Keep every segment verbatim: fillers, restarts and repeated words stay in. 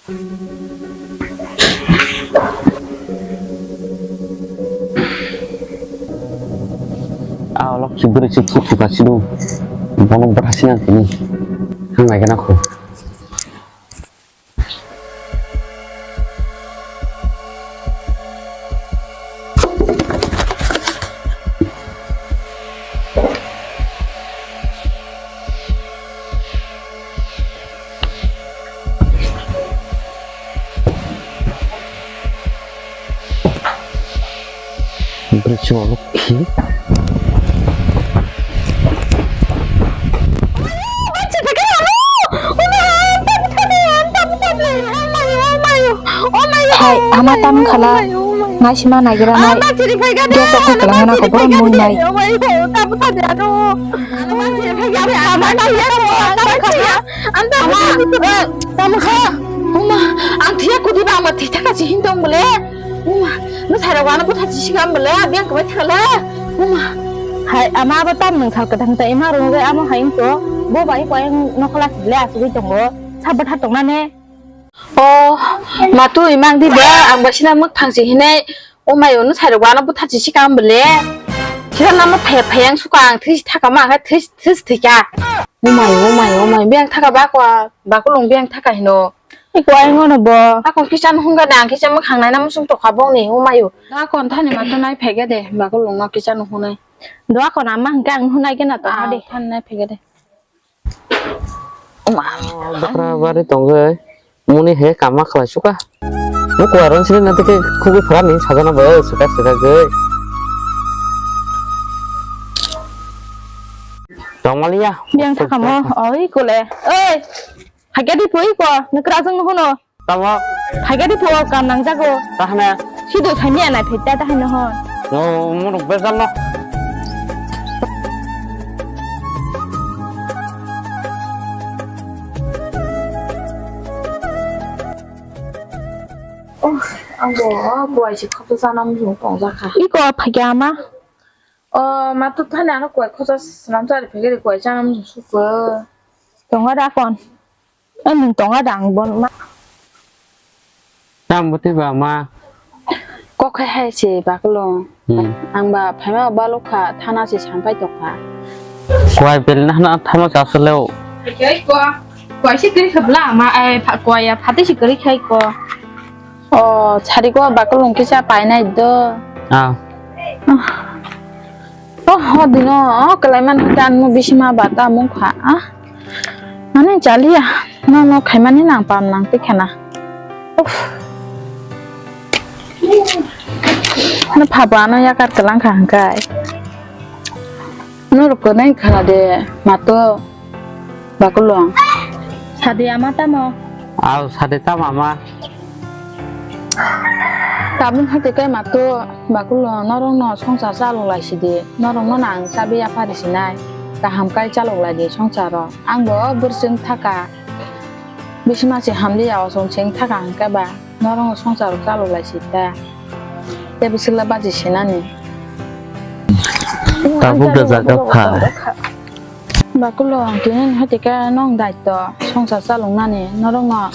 Ah, olok si bwrwi si phuk phuk asinu. Bono bwrha sinang tini. Hang nai gana kho. Bwrwi chwng lok khi. Hai, ama tam khala. Naisima nagira nai. Dia to kok lang na ko borom mung nai. Ama, eh, tamo kha. Uma, ang thia kudi ba ama thita ka si hin tong bole. Uma, no sara wana butha si sikam bole, biang kawai thale. Uma. Hai, ama abo tam nung sal kadang ta ima rung ge amo hai to. Bo bai ko yang no khala si bole asugui tongo. Sa butha tong na ne. Oh, matu imang di ba, ang basina muk thang si hinai. O mai, ono sairok ano bwtharchi sikam bole. Kira nama phaya phaya ang suka ang thris thaka ma kha thris thris thika. O mai, o mai, o mai, beng thaka ba kwa, ba kulung beng thaka hino. Iko ai ngono bo. Akon kisan hunga dang kisa mwkhang nai na musung tokha bongni o mayo. Da kon thani ma to nai phege de, ba kulung no kisan hunai. Do akon ama hingka ang hunai gena to ha de. Thani nai phege de. Uma. Dukra bari tongwi muni he kama khlai suka. Mu kuaron sini nanti ke khugui phara ni sajana ba suka suka gui. Tongmaliya. Yang thakamo oi kule. Oi. Hake di pui ko nukra jeng huno. Tamo. Hake di pui kam nang jago. Tahna. Sido sami anai phita tahna hon. No, muruk bezal no. Oh, ang bo, oh, buai si khop sana mung tong jakha. Iko phage ama. Oh, ma tu thani ano kuai khosa snam chari phege kuai chana mung suko. Tonga da kon. Eh, nung tonga da ang bon ma. Tam bwtwi ba ma. Kok khai hai se bakulung. Hmm. Ang ba phaima balukha thana se sampai tokha. Kuai bel na na thama sa se leo. Kuai ko. Kuai se kri khabla ma ai pha-, kuai ya phate se kri khai ko. O sari ko bakulung kisa painai do. Ah. Oh, ho dino, oh, kelaiman hutan mu bisima bata mung kha. Ah. Mane chaliya, no no khaimani nang pam nang tikhana. Uff. No phaba no yakar kelang kha hangkai. No rukun nai khala de mato bakulong. Sadi ama tamo. Au sadi tamo ama. Tabung hati kai mato bakulong norong no songsa chalok lai sidi. Norok no nang chabi yaphari sinai. Kaham kai chalok lai di songsa ro. Ang bo bursing thaka. Bisima se hamliya o song seng thaka hingke ba norong songchar chalok lai si ta. Tei bwswk le baji sinani. Tabuk da jaga pha. Bakulo ang tini hati ke nong daitto songchar chalok nani norong no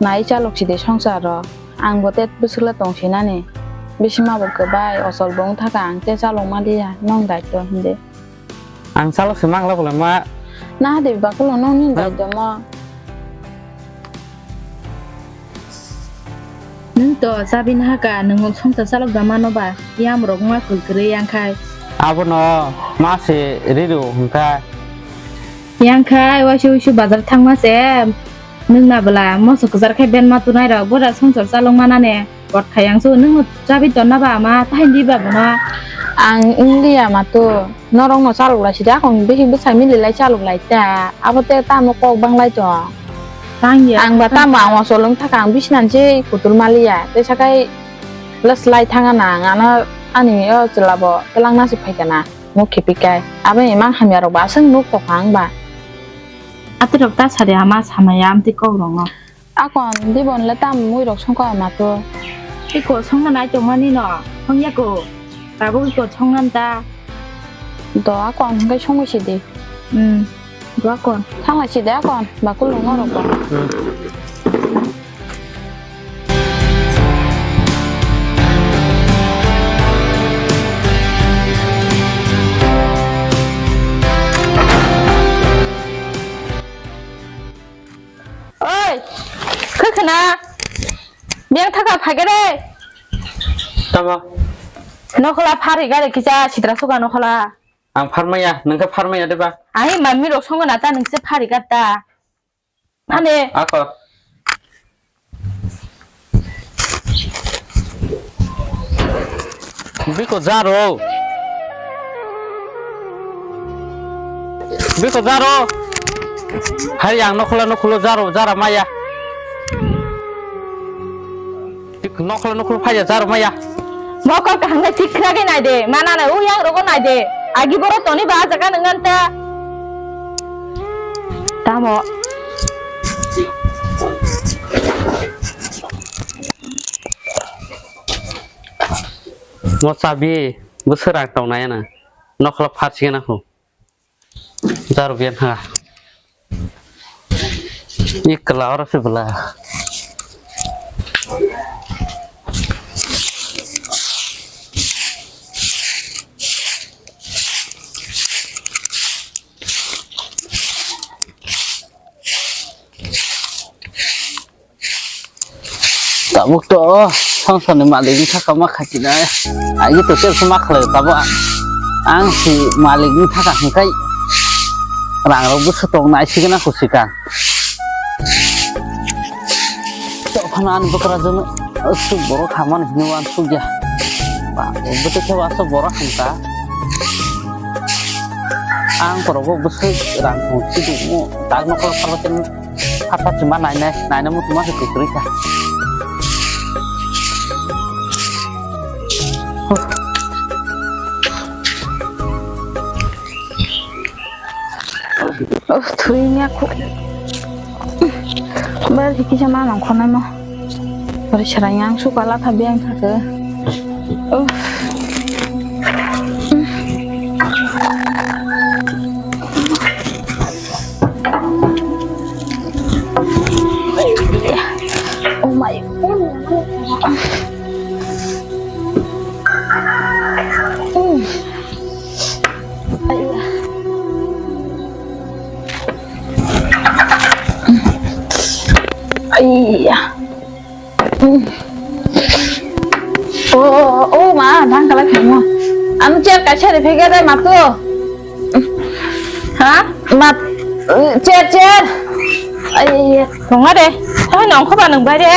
nai chalok si de songchar ro. Ang bo tei bwswk le tong sinani. Bisima bo kwbai ochol bo wng thaka ang tei chalok ma liya nong daitto hindi. Ang salok se mangla bolai ma. Na de bakulo no ni dai domo. Nwng to chabi na haka nwng songsa salok da mano ba yam rok ma kwrwi kwrwi yang khai. Abono ma se riru hwnka. Yang khai waisi waisi bazar thangma se nwng na bwla moso kwchar khai ben ma tunai rok bora songsa salok manane. Kot khayang su, nwng no chabi tonna ba ama, tahini ba bono. Ang wng liya ma tu, norok no chalok lai sida, akong bihi bwsai mili lai chalok lai ta, abo te tamo kok bang lai tong. Tang ya. Ang ba tamo ang moso lwng thaka ang bisnan se kutul ma liya, te sakai les lai thanga na ang ano ani o chwla bo twlang na se phai kana, nuk khipi kai, abo ni mang hamya rok ba aswk nuk tokha ang ba. Ati rok ta sari ama samaya amti kok rong no. Akon, dibon le tam mui rok songkha ma to. Iko songna nai tongmani no, songya ko. Tabuk iko songnan ta. Do akon, hingke songwi sidi. Hmm, do akon. Thanglai sidi akon, bakul nung norok bo. Hmm. Biyang thaka phaikhe de. Tamo? Nokhola phari gari kisa sitra suka nokhola. Ang pharmaya, nungkhe pharmaya deba? Ai mami rok songo nata nungse phari gata. Ane. Ako. Biko jaro. Biko jaro. Hai yang nokhola nokhulo jaro jara maya. Tik nokhola nokhulo phaya jaro maya. Mokol kaham nai tik khna ge nai de. Mana nai u yang rogo nai de. Agi boro toni ba jaga nang anta. Tamo. Mo chabi, bo swrang tong nai na. Nokhola pharsi gana kho. Daru biyan ha. Ikla oro se bela. Tabuk to o songsarni malik wngkha kama khatinai. Agi to tebsa ma khlai tabuk ang si malik wngkha hwnkhe rang rok bwswk tong nai sigwna kho swkang. Tophano ani bwkrajwkno aswk borok hamani hwnwi uansukya. Ba, bwtwi khe aswk borok hamkha. Ang borokbo bwswk rang tong sidungmo tak nokol phalokhe. Apa cuma nainai, nainai mutu ma se kwrwi kha. Oh, thwi nya khu. Bar hiki sama nang khonai mo. Bar sarang yang su kala tha beng tha ke. Oh. Oh my. Aiya. Oh, oh, ma, nang kalai khaimo. Ano chair kaisa ri phege de matu. Ha? Mat, chair, chair. Ai, tonga de. Hai nong khoba nang bai de.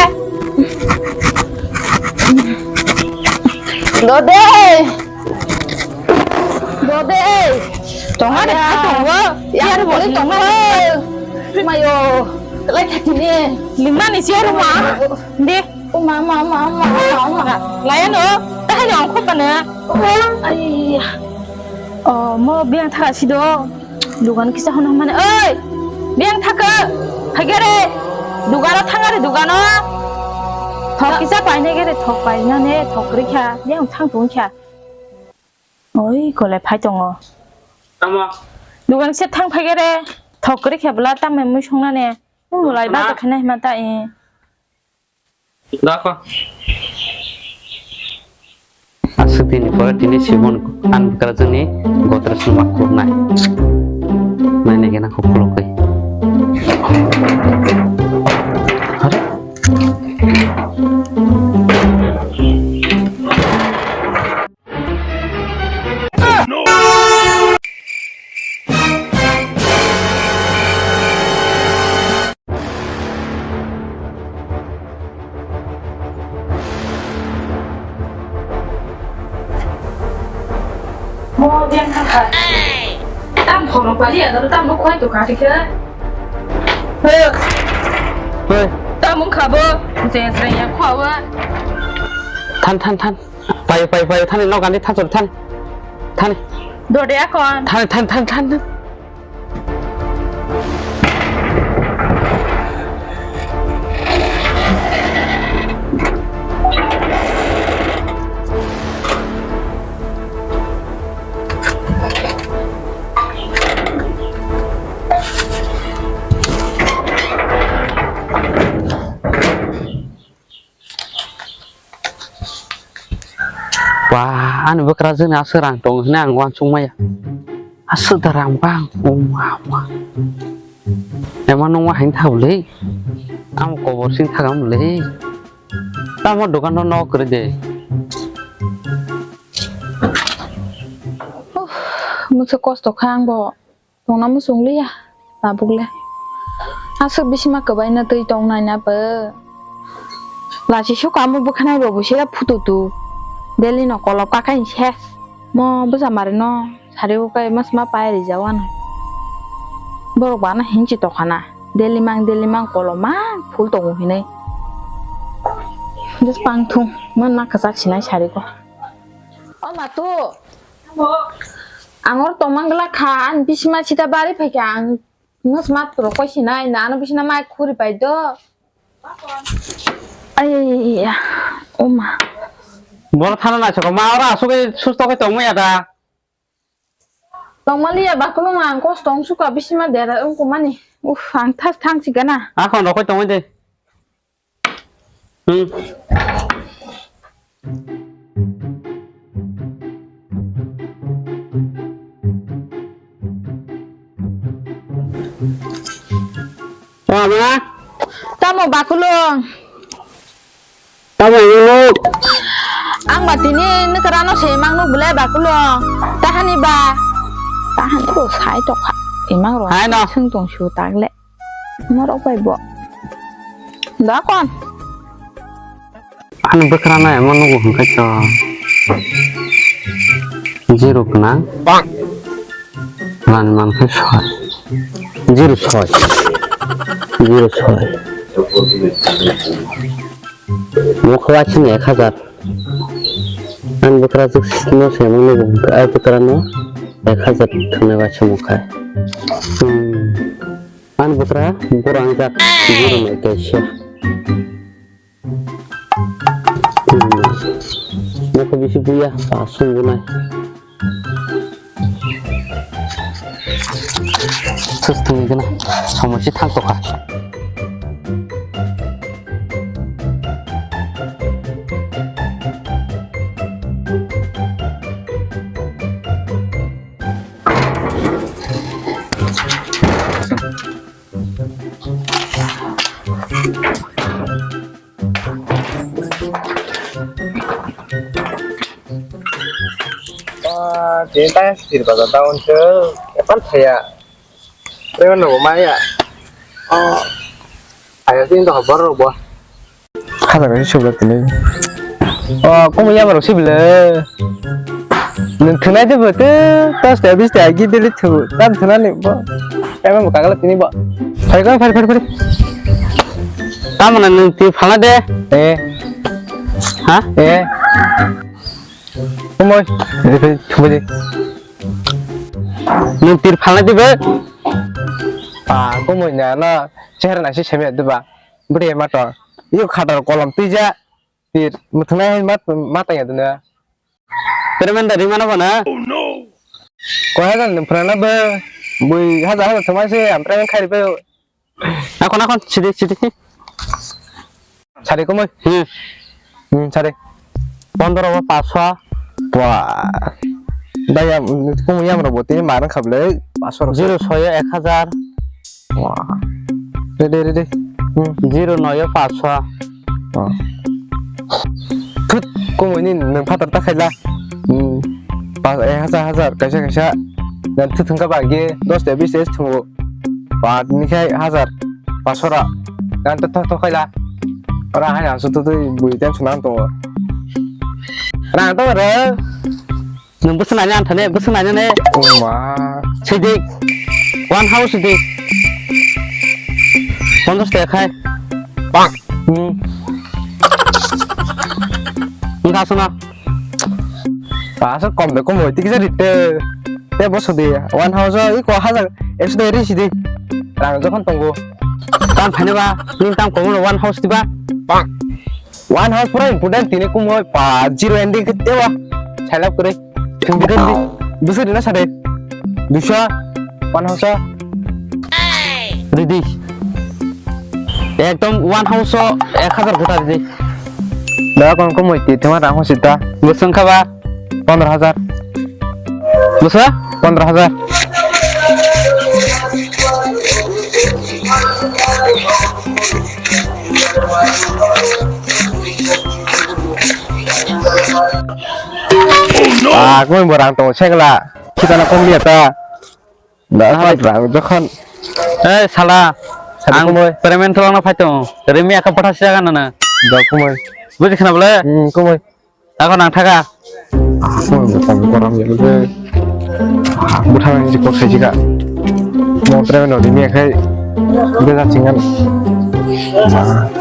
Dode. Dode. Tonga de, hai tongo. Ya, chair bo tonga. Mayo. Lai khatini. Limani chair ma. De. O ma, ma, ma, ma, ma, ma. Laya no, tahai no angkho kana. Ai. Oh, mo biang tha si do. Dugan kisa hono mane. Oi! Biang tha ka. Hagere. Dugano thangare dugano. Thok kisa paine gere, thok paina ne, thok rikha. Biang thang tong kha. Oi, kole phai tongo. Tamo? Dugan kisa thang phai gere. Thok rikha bla tamai mui songna ne. Mulai ba khana hima ta e. Dakho. Aswk dini pore tini Simon ang bwkrajwkni Godrej no ma khuluknai. Nainai gana kho khulukwi. Are? Mo biang kha kha. Tam khorok pali ya, tam bo khwai to kha khe. He. He. Tam wng kha bo, je je ya khwa wa. Than, than, than. Payo, payo, payo, thani, no gani than, thani. Thani. Dode akon. Thani, thani, thani, thani. Ba, ani bwkrajwkni aswk rang tongo hwnwi ang uansuk maya. Aswk da rang bang, o ma, ma. Ema nungma hain tha bwlwi. Amo kobor sing tha gam bwlwi. Tamo dokan no nok kwrwi de. Mwsa kosto kha ang bo. Tongna mwsung liya, tabuk le. Aswk bisima kwbai na twi tong nai na bo. Lachi suka amo bwkhanai bo busi ra phutu tu. Delhi no kolok kakai ses. Mo bwsa mari no sari o kai mas ma pai ri jawan. Borok bana hinchi tokhana. Delhi mang, Delhi mang kolok mang phul tongo hinai. Just pang thung, man ma kwchak sinai sari ko. O ma tu. Ang oro tongmang glak kha, ani bisima sita bari phai kha, ang nwsma rok koi sinai, nano bisina mai khuri pai do. Ai, ya, o ma. Bol khana na soko, ma oro asugwi susto khe tongmaya da. Tongmaliya bakulung ang kosto wng suka bisima dera wng kumani. Uf, ang thas thang si gana. Akhon rokoi tongoi de. Hmm. Mama. Tamo bakulung. Tamo nuk. Ang ba tini nukrano se mang nuk bele bakulung. Tahani ba. Tahani ro sai tokha. Imang ro. Hai no. Sung tong su tak le. Norok bai bo. Da kon. Ani bwkrano emon nugo hwnkhe to zero gwnang. Bang. Ani mankhe soi. Zero soi. Zero soi. Mokho asini ek hajar. Ani bwkrajwk no se emon nugo hwnkhe ai bwkrano ek hajar thwngna bai se mokha. Hmm. Ani bwkra borang jak zero mai kaisa. Nokho bisi buya, pa songbo nai. Sus thangwi gana, somosi thang tokha. Ah, tini tang sir bazar down se, epal thaya. Rewan no maya. Oh, ayo sini to khobor rok bo. Khajak rok se subla tini. Oh, komo yama rok se bile. Nwng thwnai de bo te, dos ta, bis ta, agi dili thu, tam thwnani bo. Tamo bo kagala tini bo. Phai kha, phai, phai, phai. Tamo na nwng twi phalna de? Eh. Ha? Eh. Komoi. Thumbai de. Nwng twi phalna de be? Pa, komoi na, na, chehra na si semi de ba. Bwrwi ma to. Yo khatar kolom twi ja. Tir, mwthwngnai hai mat, mat tangya duna. Permenda rimana bana. Oh no. Koi hajar ni phrana bo, bui hajar hajar thwngmai se, amprai khai bai. Nakon, nakon, sidi, sidi. Sari komoi? Hmm. Hmm, sari. Pondro bo paso. Wah. Daya, komoi yamro bo tini marang khablai, paso. Zero soyo ek hajar. Wah. Ready, ready. Hmm. Zero noyo paso. Oh. Thut, komoi ni nwng phatar ta khaila. Hmm. Pas, eh, hajar, hajar, kaisa, kaisa. Dan thut thungka ba, ge, dos de, bis de thungo. Ba, ni khai hajar, paso ra. Dan to, to, to khaila. Ora hai asu to, to, bui tension ang to. Rang to re. Nwng bwswk naina ang thani, bwswk naina ne. Oma. Sidi. One house sidi. Ponchash taka khai. Bang. Hmm. Wngkha aswkno. Aswk kom de kom bai tikisa rite. Te bo sodi. One house o iko hajar ekso de ri sidi. Rang jokhon tongo. Tam phaina ba, nini tam komo one house diba. Bang. One house pura important tini kumoi pa zero ending khe tewa. Silap kwrwi. Thwng bwkhe di. Bwswk rina sade. Duiso. One house o. Ridi. Ekdom one house o ek hajar gota ridi. Da kon kumoi ti thema rang hosi ta. Bwswk kha ba? Pondro hajar. Bwswk? Pondro hajar. Ah, kumui bo rang tongo segla. Khitana kom liya ta. Da Nahan. Pat rang jokhon. Eh, sala. Sadi Ang kumui. Payment tolong na phaito. Rimi aka patha siya kan na. Da kumui. Buji khana bole? Hmm, kumui. Ako nang thaga. Ah, kumui bo kom koram ya bole. Ah, butha nang jikok sai jika. Mo payment no rimi akai. Bela chingan. Ah.